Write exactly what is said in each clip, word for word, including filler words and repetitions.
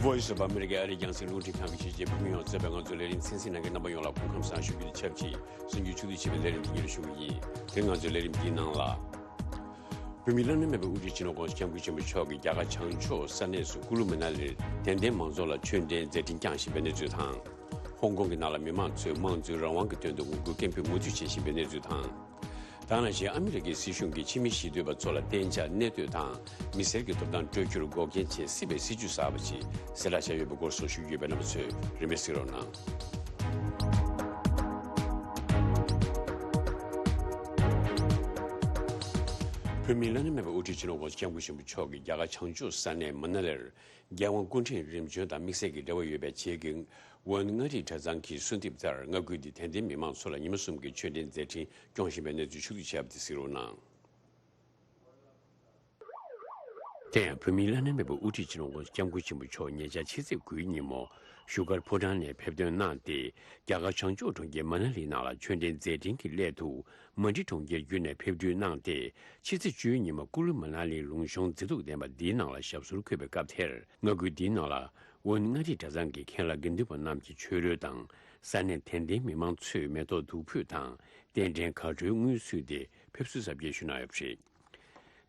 Voice of America ཨ་རིའི་རྒྱང་སྲིང་རླུང་འཕྲིན་ཁང་གི་ཕྱི་རྒྱལ་བོད་མི་ཡོངས་གཙོས་པའི་ང་ཚོའི་ལས་རིམ་གསན་གཟིགས་གནང་མཁན་རྣམ་པ་ཡོངས་ལ་སྐུ་ཁམས་བཟང་ཞུ་རྒྱུ་དང་ཆབས་ཅིག་གསར་འགྱུར་ཕྱོགས་བསྡུས་བྱས་པའི་ལས་རིམ་འདི་ཉིད་ལ་ཞུགས་ཀྱི་ཡིན། དེ་ང་ཚོའི་ལས་རིམ་འདིའི་ནང་ལ། བོད་མིའི་བླ་ན་མེད་པའི་དབུ་ཁྲིད་སྤྱི་ནོར་༸གོང་ས་༸སྐྱབས་མགོན་ཆེན་པོ་མཆོག་གིས་རྒྱ་གར་བྱང་ཕྱོགས་ས་གནས་སུ་ཀུ་ལུ་མ་ན་ལིར་དད་ལྡན་མང་ཚོགས་ལ་མཆོད་རྟེན་མཛད་འཕྲིན་བསྐྱངས་བཞིན་པའི་གནས་ཚུལ་དང་། ཧོང་ཀོང་གི་ནང་ལ་མི་མང་ཚོས་དམངས་གཙོའི་རང་དབང་གི་དོན་དུ་ངོ་རྒོལ་སྐད་འབོད་མུ་མཐུད་བྱེད་བཞིན་པའི་གནས་ཚུལ་དང་། ད་ནང་བཞིན་ཨ་མི་རི་ཀའི་སྲིད་གཞུང་གིས་ཕྱི་མི་ཞི་འདོད་པ་ཚོ་ལ་གཏན་འཇགས་གནས་སྡོད་དང་མི་སེར་གྱི་ཐོབ་ཐང་སྤྲོད་རྒྱུར་འགོག་རྐྱེན་བྱེད་སྲིད་པའི་སྲིད་ཇུས་གསར་པ་ཞིག་གསལ་བསྒྲགས་བྱས་ཡོད་པའི་སྐོར་སོགས་ཞུ་རྒྱུ་ཡོད་པས་རྣམ་པ་ཚོས་རིན་མེད་གཟིགས་རོགས་གནང་། བོད་མིའི་བླ་ན་མེད་པའི་དབུ་ཁྲིད་སྤྱི་ནོར་༸གོང་ས་༸སྐྱབས་མགོན་ཆེན་པོ་མཆོག་གིས་རྒྱ་གར་བྱང་ཕྱོགས་ས་གནས་མ་ན་ལིར་རྒྱལ་དབང་སྐུ་ཕྲེང་རིམ་བྱོན་དང་དམིགས་བསལ་གྱི་འབྲེལ་བ་ཡོད་པའི་བྱེས་ཀྱི་ཝུན་མངའ་རིས་གྲྭ་ཚང་གི་གསོལ་འདེབས་ལྟར་མངའ་ཁུལ་འདིའི་དད་ལྡན་མི་མང་ཚོ་ལ་ཉི་མ་གསུམ་གྱི་མཆོད་རྟེན་མཛད་འཕྲིན་སྐྱོང་བཞིན་པའི་གནས་ཚུལ་ཕྱོགས་བསྡུས་བྱས་པ་དེ་གཟིགས་རོགས་གནང་། དེ་ཡང་བོད་མིའི་བླ་ན་མེད་པའི་དབུ་ཁྲིད་སྤྱི་ནོར་༸གོང་ས་༸སྐྱབས་མགོན་ཆེན་པོ་མཆོག་ཉེ་ཆར་ཕྱི་ཚེས་དགུའི་ཉིན་མོ་བཞུགས་སྒར་ཕོ་བྲང་ནས་ཕེབས་ཐོན་གནང་སྟེ། རྒྱ་གར་བྱང་ཕྱོགས་གྲོང་ཁྱེར་མ་ན་ལི་ནང་ལ་མཆོད་རྟེན་མཛད་འཕྲིན་གྱི་སླད་དུ་མ་ཌི་གྲོང་ཁྱེར་བརྒྱུད་ནས་ཕེབས་འཁྲུལ་གནང་སྟེ། ཕྱི་ཚེས་བཅུའི་ཉིན་མོ་ཀུ་ལུ་མ་ན་ལིའི་ལུང་གཤོང་མཛེས་སྡུག་ལྡན་པ་འདིའི་ནང་ལ་ཞབས་སོར་འཁོད་པའི་སྐབས་དེར། མངའ་ཁུལ་འདིའི་ནང་ལ་ཝུན་མངའ་རིས་གྲྭ་ཚང་གི་མཁན་བླ་དགེ་འདུན་པ་རྣམས་ཀྱིས་མཆོད་རོལ་དང་། ས་གནས་དད་ལྡན་མི་མང་ཚོས་མེ་ཏོག་བདུག་ཕུད་དང་རྟེན་འབྲེལ་དགའ་སྤྲོའི་དངུལ་བསུས་ཏེ་ཕེབས་བསུ་གཟབ་རྒྱས་ཞུས་གནང་ཡོད་པ་རེད།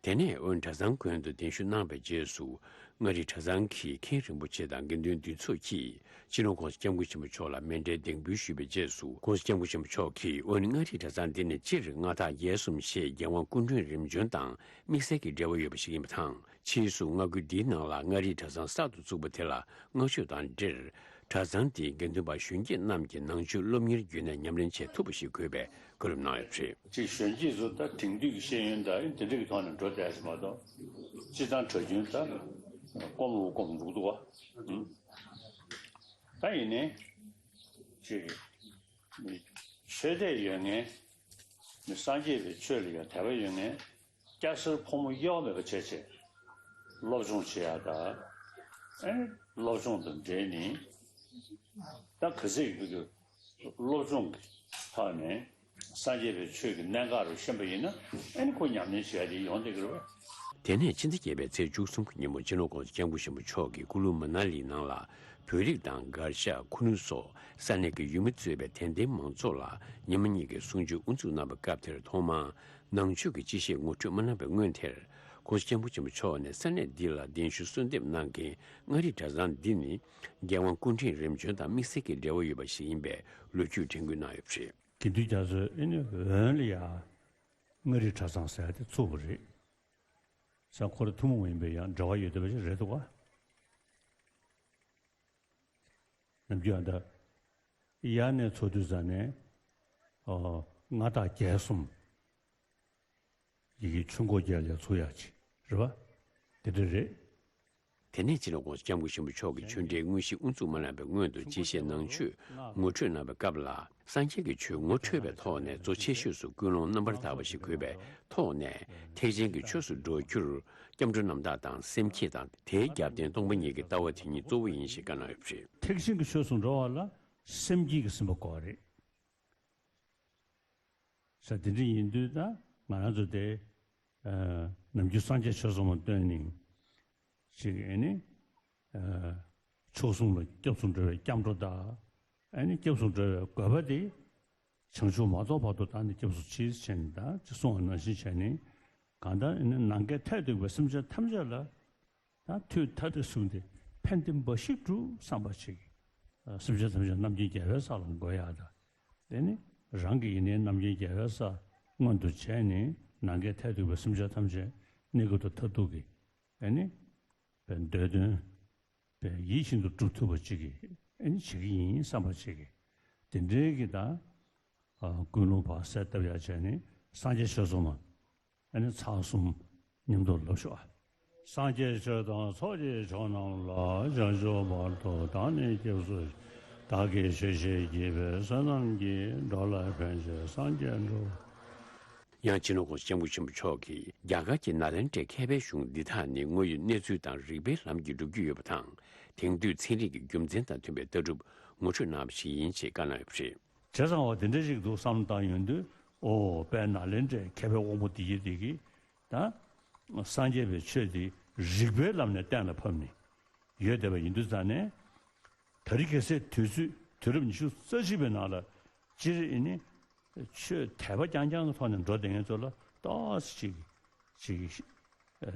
དེ་ནས་ཝུན་གྲྭ་ཚང་དགོན་དུ་གདན་ཞུ་གནང་བའི་རྗེས་སུ། མངའ་རིས་གྲྭ་ཚང་གི་མཁན་རིན་པོ་ཆེ་དང་དགེ་འདུན་འདུས་ཚོགས་ཀྱིས་སྤྱི་ནོར་༸གོང་ས་༸སྐྱབས་མགོན་ཆེན་པོ་མཆོག་ལ་མཎྜལ་གདན་འབུལ་ཞུས་པའི་རྗེས་སུ། ༸གོང་ས་༸སྐྱབས་མགོན་ཆེན་པོ་མཆོག་གིས་ཝུན་མངའ་རིས་གྲྭ་ཚང་འདི་ནས་སྤྱིར་མངའ་བདག་རྒྱལ་གསུམ་ཞེས་རྒྱལ་དབང་སྐུ་ཕྲེང་རིམ་བྱོན་དང་དམིགས་བསལ་གྱི་འབྲེལ་བ་ཡོད་པ་ཞིག་ཡིན་པ་དང་། ཕྱིས་སུ་མངའ་ཁུལ་འདིའི་ནང་ལ་མངའ་རིས་གྲྭ་ཚང་གསར་དུ་བཙུགས་པ་དེ་ལ་བསྔགས་བརྗོད་དང་འབྲེལ། གྲྭ་ཚང་འདིའི་དགེ་འདུན་པ་གཞོན་སྐྱེས་རྣམས་ཀྱིས་ནང་ཆོས་སློབ་གཉེར་བརྒྱུད་ནས་ཉམས་ལེན་བྱེད་ཐུབ་པ་ཞིག་དགོས་པའི་བཀའ་སློབ་གནང་ཡོད་པ་རེད། ཅིག་གཞོན་སྐྱེས་ཚོ་ད་དེང་དུས་ཀྱི་ཤེས་ཡོན་དང་དེ་འདྲ་གི་ཐོག་ནས་འགྲོ་བསྡད་ཞིག་མ་གཏོགས། སྤྱིར་བཏང་གྲྭ་རྒྱུན་ད་སྐོམ་རུ་སྐོམ་འདུག་འདུག་བ། ད་ཡིན་ནའི་ཅིག་ཆོས་དད་ཡོད་མཁན། སངས་རྒྱས་པའི་ཆོས་ལ་ཡང་དད་པ་ཡོད་མཁན། སྐྱ་སེར་ཕོ་མོ་དབྱེ་བ་མེད་པ་བྱས་བྱས་སློབ་སྦྱོང་བྱེད་ཡ་ད། ཨེ་སློབ་སྦྱོང་དང་འབྲེལ་ནས་ད་ག་ཚད་ཡིན་གྱི་སློབ་སྦྱོང་གི་ཐོག་ནས་སངས་རྒྱས་པའི་ཆོས་ཀྱི་གནད་འགག་རུ་ཤེས་པ་ཡིན་ན། ཨེ་ནི་ཁོ་ཉམས་ལེན་བྱེད་ཡ་དེ་ཡོང་བསྡད་ཀྱི་རེད་པ། དེ་ནས་ཕྱི་ཟླ་བརྒྱད་པའི་ཚེས་བཅུ་གསུམ་གྱི་ཉིན་མོ་སྤྱི་ནོར་༸གོང་ས་༸སྐྱབས་མགོན་ཆེན་པོ་མཆོག་གིས་ཀུ་ལུ་མ་ན་ལི་ནང་ལ་བོད་རིགས་དང་། སྒར་ཤག་ཁུ་ནུ་སོགས་ས་གནས་ཀྱི་ཡུལ་མི་གཙོས་པའི་དད་ལྡན་མང་ཚོགས་ལ་ཉི་མ་གཉིས་ཀྱི་གསུང་ཆོས་དབུ་འཛུགས་གནང་བའི་སྐབས་དེར། ཐོག་མར་ནང་ཆོས་ཀྱི་སྤྱི་བཤད་ངོ་སྤྲོད་མ་གནང་བའི་སྔོན་དེར། ༸གོང་ས་༸སྐྱབས་མགོན་ཆེན་པོ་མཆོག་ནས་ས་གནས་འདི་ལ་གདན་ཞུ་གསོལ་འདེབས་གནང་མཁན་མངའ་རིས་གྲྭ་ཚང་འདི་ནི་རྒྱལ་དབང་སྐུ་ཕྲེང་རིམ་བྱོན་དང་དམིགས་བསལ་གྱི་འབྲེལ་བ་ཡོད་པ་ཞིག་ཡིན་པའི་ལོ་རྒྱུས་དྲན་སྐུལ་གནང་ཡོད་པ་རེད། དགེ་འདུན་རྒྱ་མཚོས་ཨེ་ནི་ཝུན་ལ་ཡ་མངའ་རིས་གྲྭ་ཚང་ཟེར་ཡ་དེ་བཙུགས་པ་རེད། ས་ཁོ་རང་ཐུན་མོང་ཡིན་པའི་ཡང་འབྲེལ་བ་ཡོད་བསྡད་པ་ཞིག་རེད་འདུག་ག། ནམ་རྒྱུན་ཨ་ད་ཡར་ནས་ཚོགས་དུས་ཙ་ནས་ཨོ་མངའ་བདག་རྒྱལ་གསུམ། ཡི་གེ་ཆུ་འགོ་རྒྱལ་ལ་ཚུགས་ཡག་ཅིག་རེད་པ། དེ་འདྲ་རེད། དེ་ནས་སྤྱི་ནོར་༸གོང་ས་༸སྐྱབས་མགོན་ཆེན་པོ་མཆོག་གིས་ཆོས་འབྲེལ་དངོས་གཞི་དབུ་འཛུགས་མ་གནང་བའི་སྔོན་དུ་སྤྱི་བཤད་ནང་ཆོས་ངོ་སྤྲོད་གནང་བའི་སྐབས་ལ། སངས་རྒྱས་ཀྱི་ཆོས་ངོ་འཕྲོད་པའི་ཐོག་ནས་གཙོ་ཆེ་ཤོས་སུ་ཀུན་སློང་རྣམ་པར་དག་པ་ཞིག་དགོས་པའི་ཐོག་ནས། ཐེག་ཆེན་གྱི་ཆོས་སུ་འགྲོ་རྒྱུར་སྐྱབས་འགྲོ་རྣམ་དག་དང་སེམས་བསྐྱེད་དང་། དེའི་རྒྱབ་རྟེན་སྟོང་པ་ཉིད་ཀྱི་ལྟ་བ་དེ་ཉིད་གཙོ་བོ་ཡིན་ཞེས་བཀའ་གནང་ཡོད་པ་རེད། ཐེག་ཆེན་གྱི་ཆོས་སུ་འགྲོ་བ་ལ་སེམས་བསྐྱེད་ཀྱིས་ཟིན་པ་དགོས་པ་རེད། ས་དེ་འདྲ་ཡིན་དུས་ད་ང་རང་ཚོ་དེ་ནམ་རྒྱུན་སངས་རྒྱས་ཆོས་གསུམ་ལ་བསྟེན་ནས་ཅིག་ཨེ་ནི་མཆོག་གསུམ་ལ་སྐྱབས་སུ་འགྲོ་བའི་སྐྱབས་འགྲོ་དང་། ཨེ་ནི་སྐྱབས་སུ་འགྲོ་བའི་དགོས་པ་དེ་བྱང་ཆུབ་མ་རྟོགས་བར་དུ་ད་ནི་སྐྱབས་སུ་མཆི་ཟེར་ནས་ད་ཅི་གསུངས་པ་ནང་བཞིན་བྱས་ནས། གང་ལྟར་ཨེ་ནི་ནམ་མཁའི་མཐས་གཏུགས་པའི་སེམས་ཅན་ཐམས་ཅད་ལ། ད་དུས་མཐའ་དུས་གསུམ་དུ་ཕན་བདེ་འབའ་ཞིག་སྒྲུབ་བསམ་པ་ཅིག་སེམས་ཅན་ཐམས་ཅད་རྣམ་མཁྱེན་རྒྱལ་བའི་ས་ལ་འགོད་ཡག་དང་། དེ་ནི་རང་གི་ཡིན་ནའི་རྣམ་མཁྱེན་རྒྱལ་བའི་ས་མངོན་དུ་བྱས་ནས། ནམ་མཁའི་མཐས་གཏུགས་པའི་སེམས་ཅན་ཐམས་ཅད་གནས་སྐབས་དང་མཐར་ཐུག་གི་ཨེ་ནི་འདོད་དོན་དེ་ཡིད་བཞིན་དུ་སྒྲུབ་ཐུབ་པ་ཅིག་གི་ཨེ་ནི་བྱེད་ཀྱི་ཡིན་བསམ་པ་ཅིག་གི། དེ་འདྲའི་གི་ད་ཀུན་སློང་ཕར་གསལ་བཏབ་ཡག་བྱས་ནས་སངས་རྒྱས་ཆོས་གསུམ་ལ། ཨ་ནི་ཚར་གསུམ་མཉམ་དུ་ལབ་ཤོག་ཨ། སངས་རྒྱས་ཆོས་དང་ཚོགས་ཀྱི་མཆོག་རྣམས་ལ། བྱང་ཆུབ་བར་དུ་བདག་ནི་སྐྱབས་སུ། བདག་གིས་ཆོས་བཤད་བགྱིས་པའི་བསོད་ནམས་ཀྱིས། འགྲོ་ལ་ཕན་ཕྱིར་སངས་རྒྱས་འགྲུབ། ཡང་སྤྱི་ནོར་༸གོང་ས་༸སྐྱབས་མགོན་ཆེན་པོ་མཆོག་གིས་རྒྱ་གར་གྱི་ནཱ་ལེནྡྲའི་མཁས་པའི་གཞུང་འདི་དག་ནི་དངོས་ཡོད་གནས་ཚུལ་དང་རིགས་པའི་ལམ་གྱིས་སྒྲུབ་ཀྱི་ཡོད་པ་དང་། དེང་དུས་ཚན་རིག་གི་རྒྱུ་མཚན་དང་མཐུན་པའི་ལྟ་གྲུབ་ངོ་སྤྲོད་གནང་བ་ཞིག་ཡིན་ཞེས་བཀའ་གནང་ཡོད་པ་རེད། བྱས་ཙང་འོ་དེ་འདྲ་ཞིག་འདུག་བསམ་བློ་བཏང་ཡོང་དུས། ཨོ་དཔལ་ནཱ་ལེནྡྲའི་མཁས་པའི་དབང་པོ་འདི་ཡི་འདི་གིས་ད་སངས་རྒྱས་པའི་ཆོས་འདི་རིགས་པའི་ལམ་ནས་གཏན་ལ་ཕབ་ནས། ཡོད་བསྡད་པ་ཡིན་དུས་ཙང་ནས། ད་རེས་ཁ་སང་དུས་ཚོད་དུས་རབས་ཉི་ཤུ་རྩ་གཅིག་པའི་ནང་ལ་སྤྱིར་ཨེ་ནི་ཆོས་དད་པ་རྐྱང་རྐྱང་གི་ཐོག་ནས་འགྲོ་བསྡད་མཁན་ཚོ་ལ་ཏོག་ཙམ་ཅིག་ཅིག་ཨ་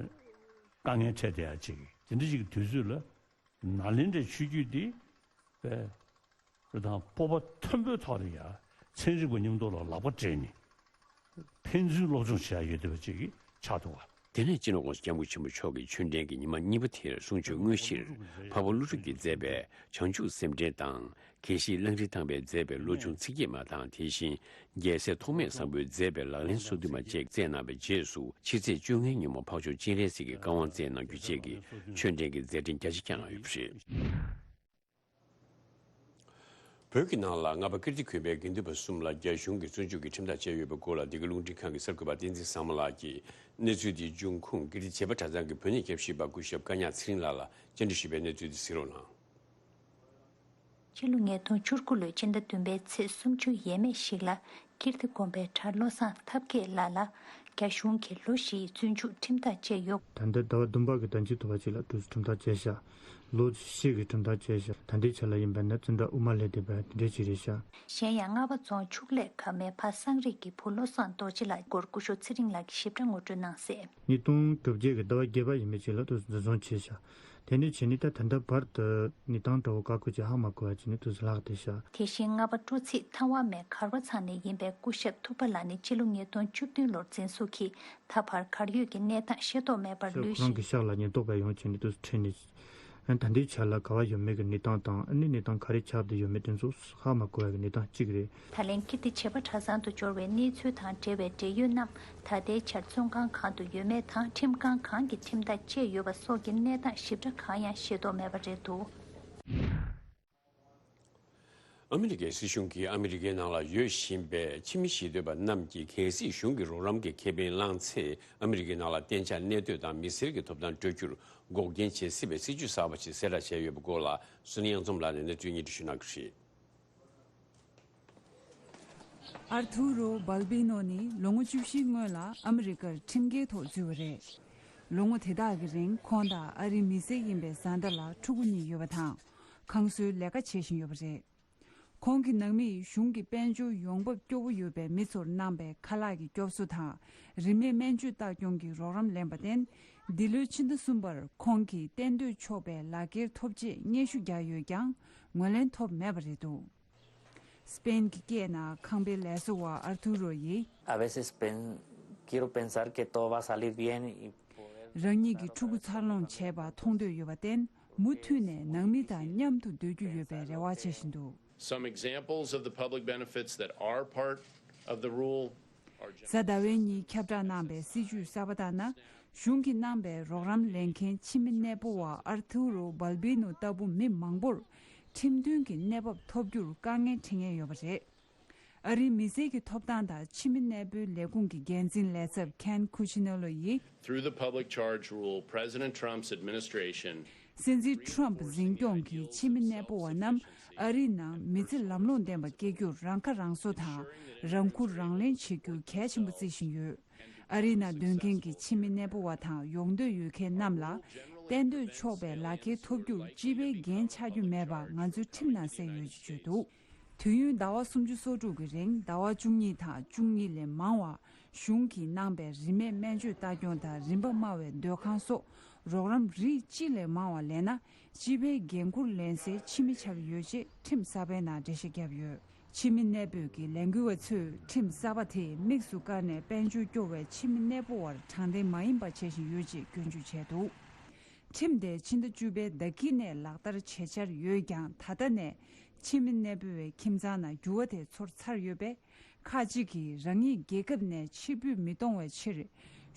དཀའ་ངལ་འཕྲད་བསྡད་ཡ་ཅིག་དེ་འདྲ་ཅིག་གི་དུས་ཚོད་ལ་ནཱ་ལེནྡྲའི་ཆོས་བརྒྱུད་འདི་དཔེ་དང་སྤོབས་པ་མཐོན་པོའི་ཐོག་ནས་ཡ་ཚན་རིག་པ་མཉམ་དུ་ལ་ལག་པ་སྦྲེལ་ནས། ཕན་ཚུན་སློབ་སྦྱོང་བྱེད་ཡ་ཡོད་བསྡད་པ་ཅིག་གི་ཆགས་འདུག་བ། དེ་ནས་སྤྱི་ནོར་༸གོང་ས་༸སྐྱབས་མགོན་ཆེན་པོ་མཆོག་གིས་ཆོས་འབྲེལ་གྱི་ཉི་མ་གཉིས་པ་དེར་གསུང་ཆོས་དངོས་གཞིར་འཕགས་པ་ཀླུ་སྒྲུབ་ཀྱིས་མཛད་པའི་བྱང་ཆུབ་སེམས་འགྲེལ་དང་། དགེ་བཤེས་གླང་རི་ཐང་པས་མཛད་པའི་བློ་ཆུང་ཚིག་བརྒྱད་མ་དང་། དེ་བཞིན་རྒྱལ་སྲས་ཐོགས་མེད་བཟང་པོས་མཛད་པའི་ལག་ལེན་སོ་བདུན་མ་བཅས་བསྩལ་གནང་བའི་རྗེས་སུ། ཕྱི་ཚེས་བཅོ་ལྔའི་ཉིན་མོ་འཕགས་མཆོག་སྤྱན་རས་གཟིགས་ཀྱི་བཀའ་དབང་བསྩལ་གནང་རྒྱུ་བཅས་ཀྱི་ཆོས་འབྲེལ་གྱི་མཛད་འཕྲིན་རྒྱ་ཆེ་བསྐྱངས་གནང་ཡོད་པ་རེད། བོད་ཀྱི་ནང་ལ་ལྔ་པ་ཀིརྟི་དགོན་པའི་དགེ་འདུན་པ་གསུམ་ལ་རྒྱ་གཞུང་གིས་བཙོན་འཇུག་གི་ཁྲིམས་ཐག་བཅད་ཡོད་པའི་སྐོར་ལ། འདི་ག་རླུང་འཕྲིན་ཁང་གི་གསར་འགོད་པ་བསྟན་འཛིན་བཟང་མོ་ལགས་ཀྱིས་གནས་ཚུལ་འདིའི་འབྱུང་ཁུངས། ཀིརྟི་བྱེས་པ་གྲྭ་ཚང་གི་བོད་གནས་སྐྱབས་བཤད་པ་སྐུ་ཞབས་ཀ་ཉག་ཚེ་རིང་ལགས་ལ་བཅར་འདྲི་ཞུས་པའི་གནས་ཚུལ་འདི་གཟིགས་རོགས་གནང་། ཕྱི་ལོ་ཉིས་སྟོང་བཅུ་དགུ་ལོའི་ཕྱི་ཟླ་བདུན་པའི་ཚེས་སུམ་ཅུ་ཡས་མས་ཤིག་ལ། ཀིརྟི་དགོན་པའི་གྲྭ་བློ་བཟང་ཐབས་མཁས་ལགས་ལ་རྒྱ་གཞུང་གིས་ལོ་བཞིའི་བཙོན་འཇུག་ཁྲིམས་ཐག་བཅད་ཡོད། ད་ལྟ་ཟླ་བ་བདུན་པ་གི་ཟླ་མཇུག་ཐུག་པ་ཅིག་ལ་ཁྲིམས་ཐག་བཅད་ཤག་ལོ་བཞི་གི་ཁྲིམས་ཐག་བཅད་ཤག་ད་ལྟའི་ཆ་ལ་ཡིན་པ་ན་བཙོན་ར་དབུ་མ་སླེབས་བསྡད་པ་དེ་འདྲ་ཅིག་རེད་ཤག་གཞན་ཡང་རྔ་བ་རྫོང་ཕྱུགས་ལས་ཁ་མའི་ཕ་སངས་རིས་ཀྱི་བུ་བློ་བཟང་རྡོ་རྗེ་ལགས་སྐོར་སྐུ་ཞབས་ཚེ་རིང་ལགས་ཀྱིས་ཞིབ་ཕྲ་ངོ་སྤྲོད་གནང་གསལ། ཉིས་སྟོང་དྲུག་བརྒྱད་ཀྱི་ཟླ་བ་བརྒྱད་པ་ཡིན་པའི་ཆེད་ལ་དུ་འཛིན་བཟུང་བྱས་ཤག་དེ་ནས་བྱས་ནས་ད་ད་ལྟ་བར་དུ་གནས་སྟངས་འདྲ་བོ་ག་ཁོ་ཅིག་ཧ་མ་གོ་བ་བྱས་ནས་དུ་ལྷག་བསྡད་ཤག་དེ་བཞིན་རྔ་བ་སྤྲོ་ཚིགས་ཐང་བ་མའི་གར་བ་ཚང་ནས་ཡིན་པའི་སྐུ་ཞབས་ཐུབ་པ་ལགས་ནི་སྤྱི་ལོ་ཉིས་སྟོང་བཅུ་བདུན་ལོར་འཛིན་བཟུང་གིས་ད་བར་གར་ཡོད་ཀྱི་གནས་སྟངས་ཤེས་རྟོགས་མེད་པར་ལུས་ཤིང་། ཁོ་རང་གི་ཤག་ལ་ཉེན་རྟོག་པ་ཡོང་བྱས་ནས་དུ་ཁྲིད་ནས། ཨ་ད་ལྟའི་ཆ་ལ་ག་བ་ཡོད་མེད་ཀྱི་གནས་སྟངས་དང་། ཨ་ནི་གནས་སྟངས་ག་རེ་ཆགས་བསྡད་ཡོད་མེད་དེ་ཚོ་ཧ་མ་གོ་བའི་གནས་སྟངས་གཅིག་རེད། ད་ལན་ཀིརྟི་བྱེས་པ་གྲྭ་ཚང་དུ་འབྱོར་བའི་གནས་ཚུལ་དང་འབྲེལ་བའི་འབྲེལ་ཡོད་རྣམས་ད་ལྟའི་ཆར་བཙོན་ཁང་གང་དུ་ཡོད་མེད་དང་ཁྲིམས་ཁང་གང་གིས་ཁྲིམས་ཐག་བཅད་ཡོད་པ་སོགས་ཀྱི་གནས་སྟངས་ཞིབ་ཕྲ་གང་ཡང་ཤེས་རྟོགས་མེད་པ་རེད་འདུག། ཨ་མི་རི་ཀའི་སྲིད་གཞུང་གིས་ཨ་མི་རི་ཀའི་ནང་ལ་ཡོད་བཞིན་པའི་ཕྱི་མི་ཞི་འདོད་པ་རྣམས་ཀྱིས་གལ་སྲིད་གཞུང་གི་རོགས་རམ་གྱི་ཁེ་ཕན་བླངས་ཚེ། ཨ་མི་རི་ཀའི་ནང་ལ་གཏན་འཇགས་གནས་སྡོད་དང་མི་སེར་གྱི་ཐོབ་ཐང་སྤྲོད་རྒྱུར་འགོག་རྐྱེན་བྱེད་སྲིད་པའི་སྲིད་ཇུས་གསར་པ་ཞིག་གསལ་བསྒྲགས་བྱས་ཡོད་པའི་སྐོར་ལ། བསོད་ནམས་དབྱངས་འཛོམས་ལགས་ནས་གནས་ཚུལ་སྙན་སྒྲོན་ཞུ་གནང་གི་རེད། ཨར་ཐུ་རོ་བལ་བི་ནོ་ནི་ལོ་ངོ་བཅུ་བཞིའི་སྔོན་ལ་ཨ་མི་རི་ཀར་ཁྲིམས་འགལ་ཐོག་འཛུལ་བ་རེད། ལོ་ངོ་དེ་དག་གི་རིང་ཁོང་དང་ཨ་རིའི་མི་སེར་ཡིན་པའི་བཟའ་ཟླ་ལ་ཕྲུ་གུ་གཉིས་ཡོད་པ་དང་། ཁང་བཟོའི་ལས་ཀ་བྱེད་བཞིན་ཡོད་པ་རེད། ཁོང་གི་ནང་མིས་གཞུང་གི་དཔལ་འབྱོར་ཡོང་འབབ་སྐྱོ་བོ་ཡོད་པའི་མི་ཚོར་གནང་པའི་ཁ་ལག་གི་སྐྱོབ་གསོ་དང་། རིན་མེད་སྨན་བཅོས་ལྟ་སྐྱོང་གི་རོགས་རམ་ལེན་པར་བརྟེན། འདི་ལོའི་ཕྱི་ཟླ་གསུམ་པར་ཁོང་གིས་གཏན་སྡོད་ཆོག་པའི་ལག་འཁྱེར་ཐོབ་ཆེད་སྙན་ཞུ་བརྒྱབ་ཡོད་ཀྱང་། ངོས་ལེན་ཐོབ་མེད་པ་རེད་འདུག། སྤེན་གྱི་སྐད་ནང་ཁང་པའི་ལས་བཟོ་བ་ཨར་ཐུ་རོ་ཡིས། A veces pen- quiero pensar que todo va a salir bien y poder རང་ཉིད་ཀྱི་ཕྲུ་གུ་འཚར་ལོངས་བྱས་པ་མཐོང་འདོད་ཡོད་པར་བརྟེན། མུ་མཐུད་ནས་ནང་མི་དང་མཉམ་དུ་སྡོད་རྒྱུ་ཡོད་པའི་རེ་བ་བྱེད་བཞིན་འདུག། Some examples of the public benefits that are part of the rule are གཟའ་ཟླ་བའི་ཉིན་ཁྱབ་བསྒྲགས་གནང་པའི་སྲིད་ཇུས་གསར་པ་ལྟར་ན། གཞུང་གིས་གནང་པའི་རོགས་རམ་ལེན་མཁན་ཕྱི་མི་གནས་སྤོ་བ་ཨར་ཐུ་རོ་བལ་བི་ནོ་ལྟ་བུ་མི་མང་པོར་ཁྲིམས་མཐུན་གྱི་གནས་བབ་ཐོབ་རྒྱུར་དཀའ་ངལ་འཕྲད་ངེས་ཡོད་པ་རེད། ཨ་རིའི་མི་སེར་གྱི་ཐོབ་ཐང་དང་ཕྱི་མི་གནས་སྤོའི་ལས་ཁུངས་ཀྱི་འགན་འཛིན་ལས་ཚབ་Ken Cuccinello ཡིས། Through the public charge rule, President Trump's administration སྲིད་འཛིན་ཁྲོམ་ཕུ་འཛིན་སྐྱོང་གིས་ཕྱི་མི་གནས་སྤོ་བ་རྣམས་ཨ་རིའི་ནང་མི་ཚེ་ལམ་ལྷོང་ལྡན་པ་སྐྱེལ་རྒྱུར་རང་ཁ་རང་གསོ་དང་རང་ཁུར་རང་ལེན་བྱེད་རྒྱུ་གལ་ཆེན་པོ་བརྩི་བཞིན་ཡོད། ཨ་རིའི་ནང་སྡོད་མཁན་གྱི་ཕྱི་མི་གནས་སྤོ་བ་དང་ཡོང་འདོད་ཡོད་མཁན་རྣམས་ལ་གཏན་སྡོད་ཆོག་པའི་ལག་འཁྱེར་ཐོབ་རྒྱུར་སྤྱི་པའི་འགན་ཆགས་རྒྱུ་མེད་པ་ང་ཚོའི་ཁྲིམས་ནང་གསལ་ཡོད་ཅེས་བརྗོད་འདུག། དུས་ཡུན་ཟླ་བ་སུམ་ཅུ་སོ་དྲུག་གི་རིང་ཟླ་བ་བཅུ་གཉིས་དང་བཅུ་གཉིས་ལས་མང་བ་གཞུང་གིས་གནང་པའི་རིན་མེད་སྨན་བཅོས་ལྟ་སྐྱོང་དང་རིན་པ་དམའ་བའི་སྡོད་ཁང་སོགས་རོགས་རམ་རིགས་གཅིག་ལས་མང་བ་ལེན་ན་སྤྱི་པའི་འགན་འཁུར་ལེན་སའི་ཕྱི་མི་ཆགས་ཀྱི་ཡོད་ཅེས་ཁྲིམས་གསར་པའི་ནང་འགྲེལ་བཤད་བརྒྱབ་ཡོད། ཕྱི་མི་གནས་སྤོས་ཀྱི་ལས་འགུལ་བ་ཚོས་ཁྲིམས་གསར་པ་དེས་དམིགས་སུ་བཀར་ནས་དཔལ་འབྱོར་སྐྱོ་བའི་ཕྱི་མི་གནས་སྤོ་བར་དྲང་བདེན་མ་ཡིན་པ་བྱེད་བཞིན་ཡོད་ཅེས་སྐྱོན་བརྗོད་བྱས་འདུག། ཁྲིམས་དེ་ཕྱི་ཟླ་བཅུ་པའི་ཟླ་དཀྱིལ་ནས་ལག་བསྟར་བྱེད་འཆར་ཡོད་ཀྱང་། ད་ལྟ་ནས་ཕྱི་མི་གནས་སྤོ་བའི་ཁྱིམ་ཚང་ནང་འགྱུར་བ་དེ་ཚོར་ཚར་ཡོད་པས། ཁག་ཅིག་གིས་རང་ཉིད་རྒྱལ་ཁབ་ནས་ཕྱིར་འབུད་མི་གཏོང་བའི་ཕྱིར།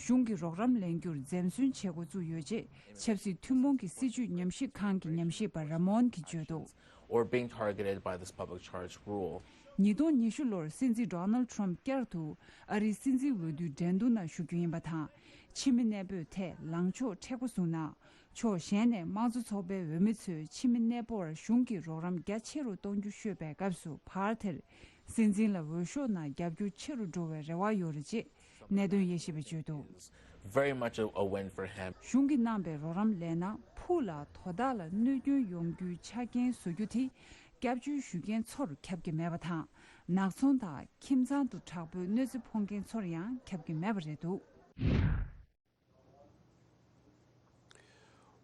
གཞུང་གི་རོགས་རམ་ལེན་རྒྱུར་འཛེམ་ཟོན་བྱེད་འགོ་བཙུགས་ཡོད་ཅེས་ཆབ་སྲིད་ཐུན་མོང་གི་སྲིད་བྱུས་ཉམས་ཞིབ་ཁང་གི་ཉམས་ཞིབ་པ་ར་མོན་གྱིས་བརྗོད་འདུག། Or being targeted by this public charge rule. ཉིས་སྟོང་ཉི་ཤུ་ལོར་སྲིད་འཛིན་Donald Trump་བསྐྱར་དུ་ཨ་རིའི་སྲིད་འཛིན་འོས་བསྡུའི་འགྲན་བསྡུར་ནང་ཞུགས་རྒྱུ་ཡིན་པ་དང་། ཕྱི་མི་གནས་སྤོས་ཐད་ལངས་ཕྱོགས་མཁྲེགས་པོ་བཟུང་ན། ཕྱོགས་གཞན་ནས་དམངས་གཙོ་ཚོགས་པའི་འོས་མི་ཚོས་ཕྱི་མི་གནས་སྤོ་བར་གཞུང་གིས་རོགས་རམ་རྒྱ་ཆེ་རུ་གཏོང་རྒྱུ་ཤོད་པའི་སྐབས་སུ། བར་དེར་སྲིད་འཛིན་ལ་འོས་ཤོག་ནང་རྒྱབ་སྐྱོར་ཆེ་རུ་འགྲོ་བའི་རེ་བ་ཡོད་རེད་ཅེས་གནད་དོན་དབྱེ་ཞིབ་པས་བརྗོད་འདུག། Very much a, a win for him. གཞུང་གིས་གནང་པའི་རོགས་རམ་ལས་ན་ཕུགས་ལ་དོ་བདག་ལ་གནོད་སྐྱོན་ཡོང་རྒྱུའི་ཆ་རྐྱེན་བཟོ་རྒྱུ་དེ་སྐྱབས་བཅོལ་ཞུ་མཁན་ཚོར་ཁྱབ་ཀྱི་མེད་པ་དང་། ནག་ཚོང་དང་ཁྱིམ་ཚང་དུ་དྲག་པོའི་གནོད་འཚེ་ཕོག་མཁན་ཚོར་ཡང་ཁྱབ་ཀྱི་མེད་པ་རེད་འདུག།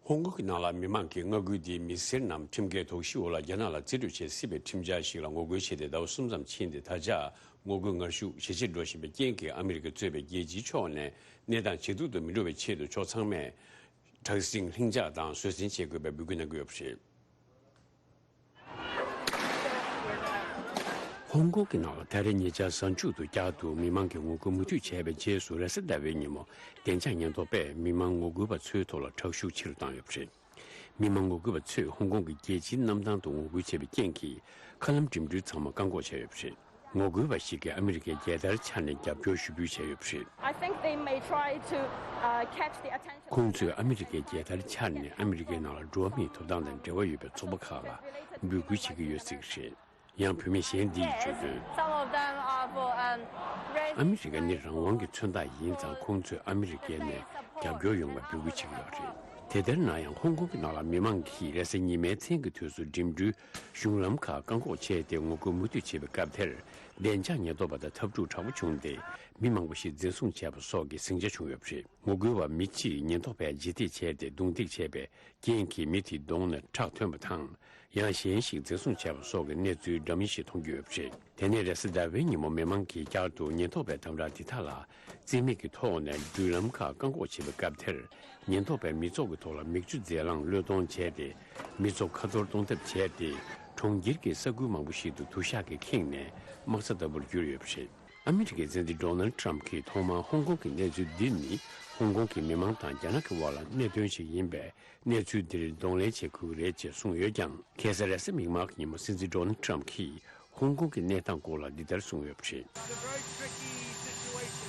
ཧོང་ཀོང་གི་ནང་ལ་མི་མང་གི་མངའ་ཁུལ་དེའི་མི་སེར་རྣམས་ཁྲིམས་འགལ་དོགས་གཞི་འོག་ལ་རྒྱ་ནག་ལ་རྩིས་སྤྲོད་བྱེད་སྲིད་པའི་ཁྲིམས་འཆར་ཞིག་ལ་ངོ་རྒོལ་བྱས་ཏེ་ཟླ་བ་གསུམ་ཙམ་ཕྱིན་ཏེ། ད་ཆ་ངོ་རྒོལ་ངར་ཤུགས་ཇེ་ཆེར་འགྲོ་བཞིན་པའི་རྐྱེན་གྱིས་ཨ་མི་རི་ཀ་གཙོས་པའི་རྒྱལ་སྤྱིའི་ཕྱོགས་ནས་གནས་སྟངས་ཇེ་སྡུག་ཏུ་མི་འགྲོ་བའི་ཆེད་དུ་ཕྱོགས་ཚང་མས་དྲག་ཟིང་ལྷིང་འཇགས་དང་བཟོད་བསྲན་བྱེད་དགོས་པའི་འབོད་སྐུལ་གནང་གི་ཡོད་པ་རེད། ཧོང་ཀོང་གི་ནང་ལ་ད་རེས་ཉེ་ཆར་གཟའ་མཇུག་ཏུ་བསྐྱར་དུ་མི་མང་གིས་ངོ་རྒོལ་མུ་མཐུད་བྱས་པའི་རྗེས་སུ། རེས་གཟའ་ཟླ་བའི་ཉིན་མོ་བདེ་འཇགས་ཉེན་རྟོག་པས་མི་མང་ངོ་རྒོལ་བ་ཚོའི་ཐོག་ལ་དྲག་ཤུགས་ཆེ་རུ་བཏང་ཡོད་པ་རེད། མི་མང་ངོ་རྒོལ་བ་ཚོས་ཧོང་ཀོང་གི་རྒྱལ་སྤྱིའི་གནམ་ཐང་དུ་ངོ་རྒོལ་བྱས་པའི་རྐྱེན་གྱིས། མཁའ་ལམ་འགྲིམ་འགྲུལ་ཚང་མ་བཀག་འགོག་བྱས་ཡོད་པ་རེད། ངོ་རྒོལ་བ་ཞིག་གིས་ཨ་མི་རི་ཀའི་རྒྱལ་དར་འཕྱར་ནས་རྒྱབ་སྐྱོར་ཞུ་འབུལ་བྱས་ཡོད་པ་རེད། I think they may try to, uh, catch the attention. ཁོང་ཚོས་ཨ་མི་རི་ཀའི་རྒྱལ་དར་འཕྱར་ནས་ཨ་མི་རི་ཀའི་ནང་ལ་འགྲོ་བ་མིའི་ཐོབ་ཐང་དང་འབྲེལ་བ་ཡོད་པའི་ཚོགས་པ་ཁག་ལ་འབོད་སྐུལ་བྱེད་ཀྱི་ཡོད་ཟེར་གྱི་རེད། ཡང་བུད་མེད་གཞན་འདིས་བརྗོད་དོན། Some of them are for, um, raising. ཨ་མི་རི་ཀ་ནི་རང་དབང་གི་མཚོན་རྟགས་ཡིན་ཙང་། ཁོང་ཚོས་ཨ་མི་རི་ཀའི་ནས་རྒྱབ་སྐྱོར་ཡོང་བར་འབོད་སྐུལ་བྱེད་ཀྱི་ཡོད་རེད། དེ་ལྟར་ན་ཡང་། ཧོང་ཀོང་གི་ནང་ལ་མི་མང་གིས་རེས་གཟའ་ཉི་མའི་མཚན་གྱི་དུས་སུ་འགྲིམ་འགྲུལ་གཞུང་ལམ་ཁག་བཀག་འགོག་བྱས་ཏེ་ངོ་རྒོལ་མུ་མཐུད་བྱེད་པའི་སྐབས་དེར། བདེ་འཇགས་ཉེན་རྟོག་པ་དང་འཐབ་འཁྲུག་དྲག་པོ་བྱུང་སྟེ། མི་མང་པོ་ཞིག་འཛིན་བཟུང་བྱས་པ་སོགས་ཀྱི་ཟིང་ཆ་བྱུང་ཡོད་པ་རེད། ངོ་རྒོལ་བ་མི་གཅིག་ཉེན་རྟོག་པས་འཇིགས་སྐྲག་བྱས་ཏེ་རྡུང་རྡེག་བྱས་པའི་རྐྱེན་གྱིས་མི་དེའི་གདོང་ནས་ཁྲག་ཐོན་པ་དང་། ཡང་གཞན་ཞིག་འཛིན་བཟུང་བྱས་པ་སོགས་ཀྱི་གནས་ཚུལ་འདྲ་མིན་ཞིག་མཐོང་རྒྱུ་ཡོད་པ་རེད། དེ་ནས་རེས་གཟའ་ཟླ་བའི་ཉིན་མོ་མི་མང་གིས་བསྐྱར་དུ་ཉེན་རྟོག་པའི་དམ་དྲག་འདི་དག་ལ་རྩིས་མེད་ཀྱི་ཐོག་ནས་འགྲུལ་ལམ་ཁག་བཀག་འགོག་བྱེད་པའི་སྐབས་དེར། ཉེན་རྟོག་པས་མི་ཚོགས་ཀྱི་ཐོག་ལ་མིག་ཆུ་རྫས་རླངས་གློད་གཏོང་བྱས་ཏེ། མི་ཚོགས་ཁ་འཐོར་གཏོང་ཐབས་བྱས་ཏེ། གྲོང་ཁྱེར་གྱི་ས་ཁུལ་མང་པོ་ཞིག་ཏུ་དུ་ཞག་གིས་ཁེངས་ནས་དམག་ས་ལྟ་བུར་གྱུར་ཡོད་པ་རེད། ཨ་མི་རི་ཀའི་སྲིད་འཛིན་ཌོ་ནལ་ཌི་ཊརམ་ཕ་གྱིས་ཐོག་མར་ཧོང་ཀོང་གི་གནས་ཚུལ་འདི་ནི་ཧོང་ཀོང་གི་མི་མང་དང་རྒྱ་ནག་གི་དབར་ལ་གནད་དོན་ཞིག་ཡིན་པས། གནས་ཚུལ་འདིར་གདོང་ལེན་བྱེད་དགོས་ཀྱི་རེད་ཅེས་གསུངས་ཡོད་ཀྱང་། ཁ་སང་རེས་གཟའ་མིག་དམར་གྱི་ཉིན་མོ་སྲིད་འཛིན་ཌོ་ནལ་ཌི་ཊརམ་ཕ་གྱིས་ཧོང་ཀོང་གི་གནས་སྟངས་སྐོར་ལ་འདི་ལྟར་གསུངས་ཡོད་པ་རེད། It's a very tricky situation.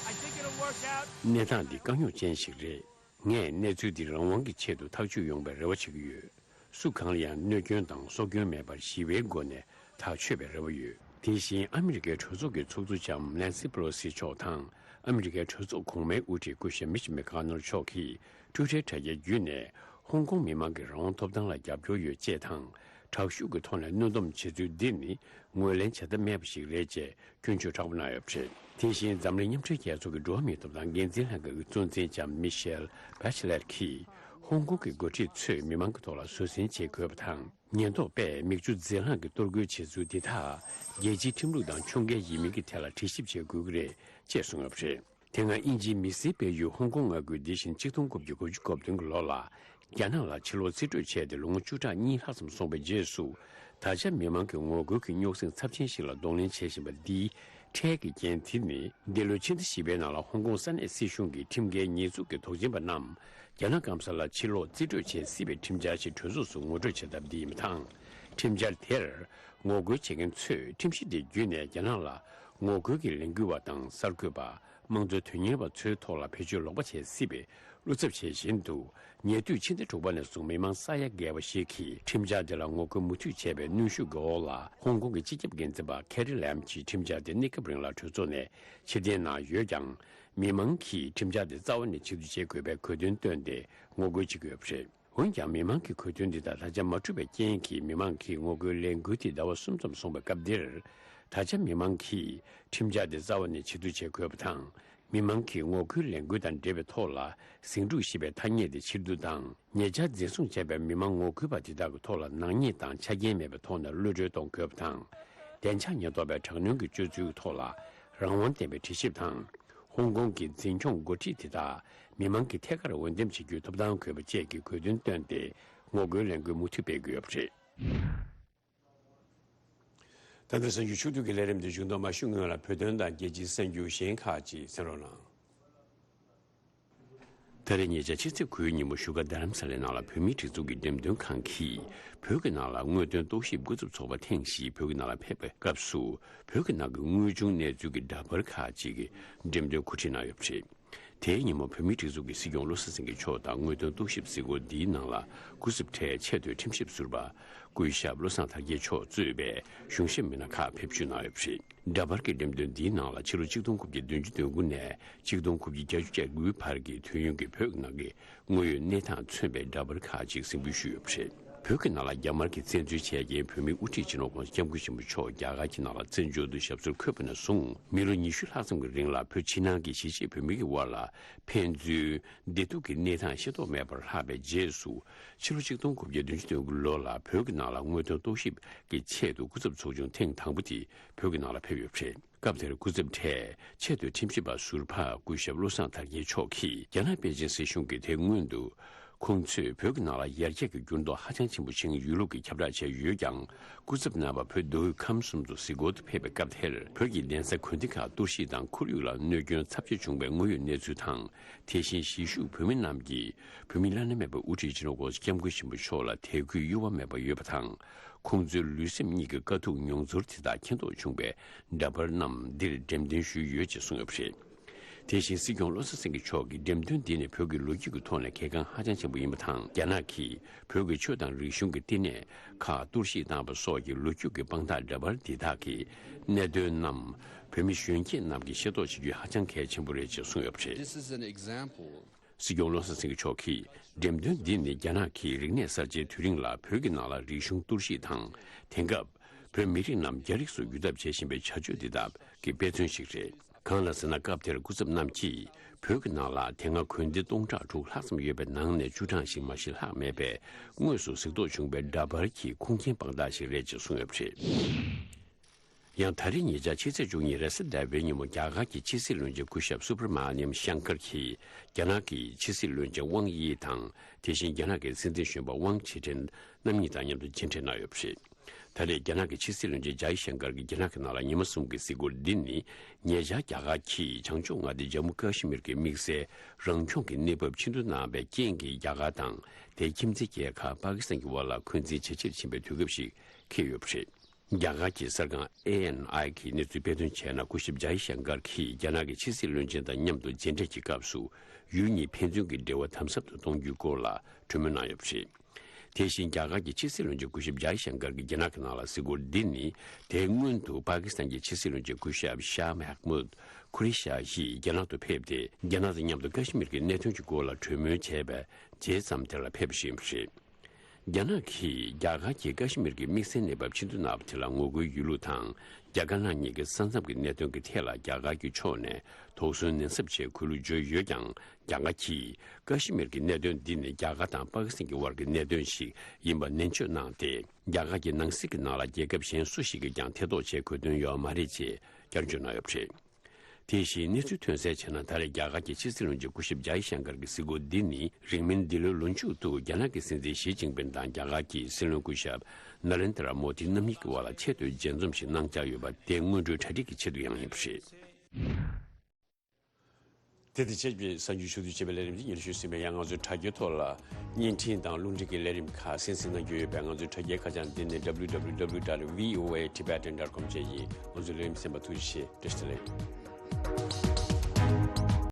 I think it'll work out. གནས་སྟངས་འདི་དཀའ་རྙོག་ཅན་ཞིག་རེད། ངས་གནས་ཚུལ་འདི་རང་དབང་གི་ཆེད་དུ་ཐག་གཅོད་ཡོང་བའི་རེ་བ་བྱེད་ཀྱི་ཡོད། སུ་གང་ལ་ཡང་གནོད་སྐྱོན་དང་སྲོག་སྐྱོན་མེད་པར་ཞི་བའི་སྒོ་ནས་ཐག་ཆོད་པའི་རེ་བ་ཡོད། དེ་བཞིན་ཨ་མི་རི་ཀའི་གྲོས་ཚོགས་ཀྱི་ཚོགས་གཙོ་ལྕམ་ནན་སི་པེ་ལོ་སི་མཆོག་དང་། ཨ་མི་རི་ཀའི་གྲོས་ཚོགས་གོང་མའི་དབུ་ཁྲིད་སྐུ་ཞབས་མིཆ་མེ་ཀ་ནལ་མཆོག་གིས་ཊུའི་ཊར་དྲ་རྒྱའི་བརྒྱུད་ནས། ཧོང་ཀོང་མི་མང་གི་རང་དབང་ཐོབ་ཐང་ལ་རྒྱབ་སྐྱོར་ཡོད་ཅེས་དང་། དྲག་ཤུགས་ཀྱི་ཐོག་ནས་གནོན་སྡོམ་བྱེད་ཚུལ་འདི་ནི་ངོས་ལེན་བྱ་ཐབས་མེད་པ་ཞིག་རེད་ཅེས་སྐྱོན་བརྗོད་དྲག་པོ་གནང་ཡོད་པ་རེད། དེ་བཞིན་འཛམ་གླིང་མཉམ་འབྲེལ་རྒྱལ་ཚོགས་ཀྱི་འགྲོ་བ་མིའི་ཐོབ་ཐང་འགན་འཛིན་ལྷན་ཁང་གི་གཙོ་འཛིན་ལྕམ་མི་ཤེལ་བྷེ་ཆེ་ལེཊ་གིས། ཧོང་ཀོང་གི་འགོ་ཁྲིད་ཚོས་མི་མང་གི་ཐོག་ལ་བཟོད་བསྲན་བྱེད་དགོས་པ་དང་། ཉེན་རྟོག་པས་མིག་ཆུ་རྫས་རླངས་ཀྱི་གཏོར་རྒོལ་བྱེད་ཚུལ་འདི་དག་རྒྱལ་སྤྱིའི་ཁྲིམས་ལུགས་དང་ཕྱོགས་འགལ་ཡིན་མིན་གྱི་ཐད་ལ་དྲི་ཞིབ་བྱེད་དགོས་ཀྱི་རེད་ཅེས་གསུངས་ཡོད་པ་རེད། དེ་སྔ་དབྱིན་ཇིའི་མི་སེར་སྤེལ་ཡུལ་ཧོང་ཀོང་མངའ་ཁུལ་འདི་བཞིན་ཆིག་སྟོང་དགུ་བརྒྱ་དགུ་བཅུ་གོ་བདུན་གྱི་ལོ་ལ་རྒྱ་ནག་ལ་ཕྱིར་ལོག་རྩིས་སྤྲོད་བྱས་ཏེ་ལོ་ངོ་བཅུ་ཕྲག་གཉིས་ལྷག་ཙམ་སོང་བའི་རྗེས་སུ། ད་ཆ་མི་མང་གི་ངོ་རྒོལ་གྱི་རྙོག་ཟིང་ཚབས་ཆེན་ཞིག་ལ་གདོང་ལེན་བྱེད་བཞིན་པ་འདིའི་འཕྲལ་གྱི་རྐྱེན་དེ་ནི། འདི་ལོའི་ཕྱི་ཟླ་བཞི་པའི་ནང་ལ་ཧོང་ཀོང་ས་གནས་སྲིད་གཞུང་གིས་ཁྲིམས་འགལ་ཉེས་འཛུགས་ཀྱི་དོགས་ཟོན་པ་རྣམས་རྒྱ་ནག་སྐམ་ས་ལ་ཕྱིར་ལོག་རྩིས་སྤྲོད་བྱེད་སྲིད་པའི་ཁྲིམས་འཆར་ཞིག་གྲོས་ཚོགས་སུ་ངོ་སྤྲོད་བྱེད་ཐབས་འདི་ཡིན་པ་དང་། ཁྲིམས་འཆར་དེར་ངོ་རྒོལ་བྱེད་མཁན་ཚོས་ཁྲིམས་གཞི་དེ་བརྒྱུད་ནས་རྒྱ་ནག་ལ་ངོ་རྒོལ་གྱི་ལས་འགུལ་བ་དང་གསར་འགོད་པ། དམངས་གཙོའི་དོན་གཉེར་བ་ཚོའི་ཐོག་ལ་བེད་སྤྱོད་ལོག་པ་བྱེད་སྲིད་པའི་བློ་འཚབ་བྱེད་བཞིན་འདུག། ཉེ་དུས་ཕྱི་ཟླ་དྲུག་པ་ནས་བཟུང་མི་མང་ས་ཡ་བརྒལ་བ་ཞིག་གིས་ཁྲིམས་འཆར་དེ་ལ་ངོ་རྒོལ་མུ་མཐུད་བྱས་པའི་གནོན་ཤུགས་ཀྱི་འོག་ལ། ཧོང་ཀོང་གི་སྤྱི་ཁྱབ་འགན་འཛིན་པ་ཁེ་རི་ལེམ་གྱིས་ཁྲིམས་འཆར་དེ་གནས་སྐབས་རིང་ལ་གྲོས་ཚོགས་ནས་ཕྱིར་འཐེན་གནང་ཡོད་ཀྱང་། མི་མང་གིས་ཁྲིམས་འཆར་དེ་རྩ་བ་ནས་ཕྱིར་བསྡུ་བྱེད་དགོས་པའི་གོ་དོན་བཏོན་ཏེ་ངོ་རྒོལ་བྱེད་ཀྱི་ཡོད་པ་རེད། འོན་ཀྱང་། མི་མང་གི་གོ་དོན་འདི་དག་ད་ཆ་མ་འགྲུབ་པའི་རྐྱེན་གྱིས། མི་མང་གི་ངོ་རྒོལ་ལས་འགུལ་དེ་ཟླ་བ་གསུམ་ཙམ་སོང་བའི་སྐབས་འདིར། ད་ཆ་མི་མང་གིས་ཁྲིམས་འཆར་དེ་རྩ་བ་ནས་ཕྱིར་བསྡུ་བྱེད་དགོས་པ་དང་། མི་མང་གི་ངོ་རྒོལ་ལས་འགུལ་དང་འབྲེལ་བའི་ཐོག་ལ་ཟིང་འཁྲུག་ཞེས་པའི་ཐ་སྙད་དེ་ཕྱིར་བསྡུ་དང་། ཉེ་ཆར་འཛིན་བཟུང་བྱས་པའི་མི་མང་ངོ་རྒོལ་པ་དེ་དག་གི་ཐོག་ལ་ནག་ཉེས་དང་ཆ་རྐྱེན་མེད་པའི་ཐོག་ནས་གློད་གྲོལ་གཏོང་དགོས་པ་དང་། བདེ་འཇགས་ཉེན་རྟོག་པའི་དྲག་གནོན་གྱི་སྤྱོད་ཚུལ་གྱི་ཐོག་ལ་རང་དབང་ལྡན་པའི་དྲི་ཞིབ་དང་། ཧོང་ཀོང་གི་འཛིན་སྐྱོང་འགོ་ཁྲིད་དེ་དག་མི་མང་གི་ཐད་ཀར་འོས་འདེམས་བྱེད་རྒྱུའི་ཐོབ་ཐང་དགོས་པ་བཅས་ཀྱི་དགོས་འདུན་བཏོན་ཏེ། ངོ་རྒོལ་ལས་འགུལ་མུ་མཐུད་སྤེལ་གྱི་ཡོད་པ་རེད། ད་ལྟ་གསར་འགྱུར་ཕྱོགས་བསྡུས་ཀྱི་ལས་རིམ་དེ་མཇུག་བསྡོམས་མ་ཞུ་སྔོན་ལ། བོད་དོན་དང་རྒྱལ་སྤྱིའི་གསར་འགྱུར་གཞན་ཁག་ཅིག་གསན་རོགས་གནང་། ད་རེས་ཉེ་ཆར་ཕྱི་ཚེས་དགུའི་ཉིན་མོ་བཞུགས་སྒར་རྡ་རམ་ས་ལའི་ནང་ལ་བོད་མིའི་སྒྲིག་འཛུགས་ཀྱི་འགྲེམས་སྟོན་ཁང་གིས། བོད་ཀྱི་ནང་ལ་དངོས་དོན་རྟོག་ཞིབ་སྐུ་ཚབ་ཚོགས་པ་ཐེངས་བཞི་བོད་ཀྱི་ནང་ལ་ཕེབས་པའི་སྐབས་སུ། བོད་ཀྱི་ནང་གི་དངོས་བྱུང་གནས་ཚུལ་གྱི་འདྲ་པར་ཁག་ཅིག་གི་འགྲེམས་སྟོན་གོ་སྒྲིག་གནང་ཡོད་པ་རེད། དེའི་ཉིན་མོ་བོད་མིའི་སྒྲིག་འཛུགས་ཀྱི་སྲིད་སྐྱོང་བློ་བཟང་སེང་གེ་མཆོག་དང་དངོས་དོན་རྟོག་ཞིབ་གཟིགས་སྐོར་འདིའི་ནང་ལ་སྐུ་ཚབ་གྲས་ཆེས་མཐོའི་ཁྲིམས་ཞིབ་ཟུར་པ་སྐུ་ཞབས་བློ་བཟང་དར་རྒྱས་མཆོག་གཙོས་པའི་གཞུང་ཞབས་མི་སྣ་ཁག་ཕེབས་བསུ་གནང་ཡོད་པ་རེད། འདྲ་པར་གྱི་འགྲེམས་སྟོན་འདིའི་ནང་ལ་ཕྱི་ལོ་ཆིག་སྟོང་དགུ་བརྒྱ་བདུན་ཅུ་དོན་དགུ་ནས་ཆིག་སྟོང་དགུ་བརྒྱ་བརྒྱད་ཅུ་གྱ་དགུའི་བར་གྱི་དུས་ཡུན་གྱི་བོད་ནང་གི་དངོས་ཡོད་གནས་སྟངས་མཚོན་པའི་འདྲ་པར་ཁག་ཅིག་གཟིགས་འབུལ་ཞུས་ཡོད་པ་རེད། བོད་ཀྱི་ནང་ལ་རྒྱ་དམར་གྱིས་བཙན་འཛུལ་བྱས་རྐྱེན་བོད་མིའི་དབུ་ཁྲིད་སྤྱི་ནོར་༸གོང་ས་༸སྐྱབས་མགོན་ཆེན་པོ་མཆོག་རྒྱ་གར་གྱི་ནང་ལ་བཙན་བྱོལ་དུ་ཞབས་སོར་འཁོད་པ་ནས་བཟུང་མི་ལོ་ཉི་ཤུ་ལྷག་ཙམ་གྱི་རིང་ལ་བོད་ཕྱི་ནང་གི་གཞིས་བྱེས་བོད་མི་གི་དབར་ལ་ཕན་ཚུན་བདེ་སྡུག་གི་གནས་སྟངས་ཤེས་རྟོགས་མེད་པར་ལྷག་པའི་རྗེས་སུ། ཕྱི་ལོ་ཆིག་སྟོང་དགུ་བརྒྱ་བདུན་ཅུ་དོན་དགུ་ལོ་ལ་བོད་ཀྱི་ནང་ལ་དངོས་དོན་རྟོག་ཞིབ་ཀྱི་ཆེད་དུ་སྐུ་ཚབ་ཚོགས་ཆུང་ཐེངས་དང་པོ་དེ་བོད་ཀྱི་ནང་ལ་ཕེབས་ཡོད་པ་རེད། སྐབས་དེར་སྐུ་ཚབ་གྲས་ཆེས་མཐོའི་ཁྲིམས་ཞིབ་པ་ཟུར་པ་སྐུ་ཞབས་བློ་བཟང་དར་རྒྱས་མཆོག་གིས་རྒྱ་ནག་པེ་ཅིན་སྲིད་གཞུང་གིས་དེ་སྔོན་དུ་ཁོང་ཚོས་བོད་ཀྱི་ནང་ལ་ཡར་རྒྱས་ཀྱི་འགྱུར་ལྡོག་ཧ་ཅང་ཆེན་པོ་ཕྱིན་ཡོད་ལུགས་ཀྱི་ཁྱབ་བསྒྲགས་བྱས་ཡོད་ཀྱང་། སྐུ་ཚབ་རྣམ་པ་བོད་མདོ་དབུས་ཁམས་གསུམ་དུ་གཟིགས་སྐོར་དུ་ཕེབས་པའི་སྐབས་དེར་བོད་ཀྱི་གདན་ས་དགོན་སྡེ་ཁག་གཏོར་བཤིག་དང་ཁོར་ཡུག་ལ་གནོད་སྐྱོན་ཚབས་ཆེ་བྱུང་བའི་དངོས་ཡོད་གནས་ཚུལ་དང་། དེ་བཞིན་གཞིས་བཞུགས་བོད་མི་རྣམས་ཀྱིས་བོད་མིའི་བླ་ན་མེད་པའི་དབུ་ཁྲིད་སྤྱི་ནོར་༸གོང་ས་༸སྐྱབས་མགོན་ཆེན་པོ་མཆོག་ལ་དད་གུས་གཡོ་བ་མེད་པ་ཡོད་པ་དང་། ཁོང་ཚོའི་ལུས་སེམས་གཉིས་ཀྱི་དཀའ་སྡུག་མྱོང་ཚོར་དེ་དག་མཁྱེན་རྟོགས་བྱུང་བའི་འདྲ་པར་རྣམས་འདིར་འགྲེམས་སྟོན་ཞུས་ཡོད་ཅེས་གསུངས་ཡོད་པ་རེད། དེ་བཞིན་སྲིད་སྐྱོང་བློ་བཟང་སེང་གེ་མཆོག་གིས་འགྲེམས་སྟོན་འདི་ནི་བོད་ཀྱི་ལོ་རྒྱུས་ཀྱི་ཐོག་ནས་གལ་འགངས་ཧ་ཅང་ཆེན་པོ་ཡིན་པ་དང་། རྒྱ་ནག་གིས་བོད་ཀྱི་ཆོས་དང་རིག་གཞུང་གི་བསྟི་གནས་ཁག་གཏོར་བཤིག་བཏང་བ་སོགས་ཀྱི་ལོ་རྒྱུས་ཀྱི་དཔང་རྟགས་འདྲ་པར་འདི་དག་གི་གནད་དོན་རྣམས་བོད་མི་གཞོན་སྐྱེས་རྣམས་ཀྱིས་ཤེས་རྟོགས་བྱེད་རྒྱུ་ཧ་ཅང་གལ་ཆེན་པོ་རེད་ཅེས་གསུངས་ཡོད་པ་རེད། This is an example. སྲིད་སྐྱོང་བློ་བཟང་སེང་གེ་མཆོག་གིས་འགྲེམས་སྟོན་འདི་ནི་རྒྱ་ནག་གིས་རིག་གནས་གསར་བརྗེའི་དུས་རིང་ལ་བོད་ཀྱི་ནང་ལ་རིག་གཞུང་གཏོར་བཤིག་དང་། དེང་སྐབས་བོད་མི་རིགས་རྣམས་རྒྱ་རིགས་སུ་བསྒྱུར་ཐབས་བྱེད་བཞིན་པའི་བྱ་སྤྱོད་འདི་དག་གི་དཔེ་མཚོན་ཞིག་རེད། གང་ལ་ཟེར་ན། སྐབས་དེར་སྐུ་ཚབ་རྣམས་ཀྱིས་བོད་ཀྱི་ནང་ལ་དེ་སྔ་དགོན་སྡེ་སྟོང་ཕྲག་དྲུག་ལྷག་ཙམ་ཡོད་པའི་ནང་ནས་བཅུ་གྲངས་ཤིག་མ་གཞི་ལྷག་མེད་པས་དངོས་སུ་གཟིགས་རྟོགས་བྱུང་བའི་འདྲ་པར་གྱི་ཁུངས་སྐྱེལ་དཔང་རྟགས་ཤིག་རེད་ཅེས་གསུངས་ཡོད་པ་རེད། ཡང་ད་རེས་ཉེ་ཆར་ཕྱི་ཚེས་བཅུ་གཉིས་རེས་གཟའ་ཟླ་བའི་ཉིན་མོ་རྒྱ་གར་གྱི་ཕྱི་སྲིད་བློན་ཆེན་སྐུ་ཞབས་སུ་བྷྲ་མ་ནིམ་ཤང་ཀར་གྱིས་རྒྱ་ནག་གི་ཕྱི་སྲིད་བློན་ཆེན་ཝང་དབྱི་དང་། དེ་བཞིན་རྒྱ་ནག་གི་སྲིད་འཛིན་གཞོན་པ་ཝང་ཆི་ཁྲེན་རྣམ་གཉིས་དང་མཉམ་དུ་མཇལ་འཕྲད་གནང་ཡོད་པ་རེད། ད་རེས་རྒྱ་ནག་གི་ཕྱི་སྲིད་བློན་ཆེན་ཇའི་ཤང་ཀར་གྱིས་རྒྱ་ནག་གི་ནང་ལ་ཉི་མ་གསུམ་གྱི་གཟིགས་སྐོར་འདི་ནི། ཉེ་ཆར་རྒྱ་གར་གྱིས་བྱང་ཕྱོགས་མངའ་སྡེ་ཇམ་མུ་ཀ་ཤི་མིར་གྱི་དམིགས་བསལ་རང་སྐྱོང་གི་གནས་བབ་ཆེན་པོ་གནང་བའི་རྐྱེན་གྱིས། རྒྱ་གར་དང་དེའི་ཁྱིམ་མཚེས་རྒྱལ་ཁབ་པ་ཀི་སི་ཐན་གྱི་དབར་ལ་འཁོན་འཛིན་ཇེ་ཆེར་ཕྱིན་པའི་དུས་སྐབས་ཤིག་འཁེལ་ཡོད་པ་རེད། རྒྱ་གར་གྱི་གསར་ཁང་ཨེ་ཨེན་ཨའི་གི་གནས་ཚུལ་སྤེལ་དོན་བྱས་ན། སྐུ་ཞབས་ཇའི་ཤང་ཀར་གྱིས་རྒྱ་ནག་གི་ཕྱི་སྲིད་བློན་ཆེན་དང་མཉམ་དུ་མཇལ་འཕྲད་ཀྱི་སྐབས་སུ། ཡུལ་གཉིས་ཕན་ཚུན་གྱི་འབྲེལ་བ་དམ་ཟབ་ཏུ་གཏོང་རྒྱུའི་སྐོར་ལ་གྲོས་མོལ་གནང་ཡོད་པ་རེད། དེ་བཞིན་རྒྱ་གར་གྱི་ཕྱི་སྲིད་བློན་ཆེན་སྐུ་ཞབས་ཇའི་ཤང་ཀར་གྱི་རྒྱ་ནག་གི་ནང་ལ་གཟིགས་སྐོར་འདི་ནི། དེ་སྔོན་དུ་པ་ཀི་སི་ཐན་གྱི་ཕྱི་སྲིད་བློན་ཆེན་སྐུ་ཞབས་ཤཱ་མེ་ཧ་མུད་ཁུ་རེ་ཤཱ་ཡིས་རྒྱ་ནག་ཏུ་ཕེབས་ཏེ། རྒྱ་ནག་དང་མཉམ་དུ་ཀ་ཤི་མིར་གྱི་གནད་དོན་གྱི་སྐོར་ལ་གྲོས་མོལ་བྱས་པའི་རྗེས་ཙམ་དེ་ལ་ཕེབས་བཞིན་པ་རེད། རྒྱ་ནག་གིས་རྒྱ་གར་གྱིས་ཀ་ཤི་མིར་གྱི་དམིགས་བསལ་གནས་བབ་ཆེན་པོ་གནང་བ་དེ་ལ་ངོ་རྒོལ་ཡོད་ལུགས་དང་། རྒྱ་དཀར་ནག་གཉིས་ཀྱི་ས་མཚམས་ཀྱི་གནད་དོན་གྱི་ཐད་ལ་རྒྱ་གར་གྱི་ཕྱོགས་ནས་དོགས་ཟོན་ནན་ཚབས་བྱེད་དགོས་ལུགས་བརྗོད་ཡོད་ཀྱང་། རྒྱ་གར་གྱིས་ཀ་ཤི་མིར་གྱི་གནད་དོན་འདི་ནི་རྒྱ་གར་དང་པ་ཀི་སི་ཐན་གྱི་དབར་གྱི་གནད་དོན་ཞིག་ཡིན་པ་ནན་བརྗོད་གནང་སྟེ། རྒྱ་གར་གྱི་ནང་སྲིད་ཀྱི་ནང་ལ་རྒྱལ་ཁབ་གཞན་སུ་ཞིག་གིས་ཀྱང་ཐེ་གཏོགས་བྱེད་དགོས་དོན་ཡོད་མ་རེད་ཅེས་བསྐྱར་བརྗོད་གནང་ཡོད་པ་རེད། དེ་བཞིན་གནས་ཚུལ་ཐོན་གསལ་བྱས་ན། ད་རེས་རྒྱ་གར་གྱི་ཕྱི་སྲིད་བློན་ཆེན་སྐུ་ཞབས་ཇའི་ཤང་ཀར་གྱི་གཟིགས་སྐོར་འདི་ནི། རིང་མིན་འདི་ལོའི་ལོ་མཇུག་ཏུ་རྒྱ་ནག་གི་སྲིད་འཛིན་ཞི་ཅིན་ཕིན་དང་རྒྱ་གར་གྱི་སྲིད་བློན་སྐུ་ཞབས་ནཱ་ལེན་དྲ་མོ་དི་རྣམ་གཉིས་ཀྱི་དབར་ལ་ཆེས་མཐོའི་མཇལ་འཛོམས་ཤིག་གནང་འཆར་ཡོད་པ་དེ་སྔོན་འགྲོའི་གྲ་སྒྲིག་གི་ཆེད་དུ་ཡང་ཡིན་པ་རེད། དེ་དང་ཆབས་ཅིག་གསར་འགྱུར་ཞུ་གཏུག་བྱེད་པའི་ལས་རིམ་འདི་ཉིན་ཞུ་ཟིན་པའི། ཡང་ང་ཚོའི་དྲ་རྒྱའི་ཐོག་ལ་བརྙན་འཕྲིན་དང་རླུང་འཕྲིན་གྱི་ལས་རིམ་ཁག་གསན་གཟིགས་གནང་རྒྱུ་ཡོད་པས། ང་ཚོའི་དྲ་རྒྱའི་ཁ་བྱང་འདི་ནི་W W W dot V O A Tibetan dot com བཅས་ཡིན། ང་ཚོའི་ལས་རིམ་གསན་པར་ཐུགས་རྗེ་ཆེ། བཀྲ་ཤིས་བདེ་ལེགས།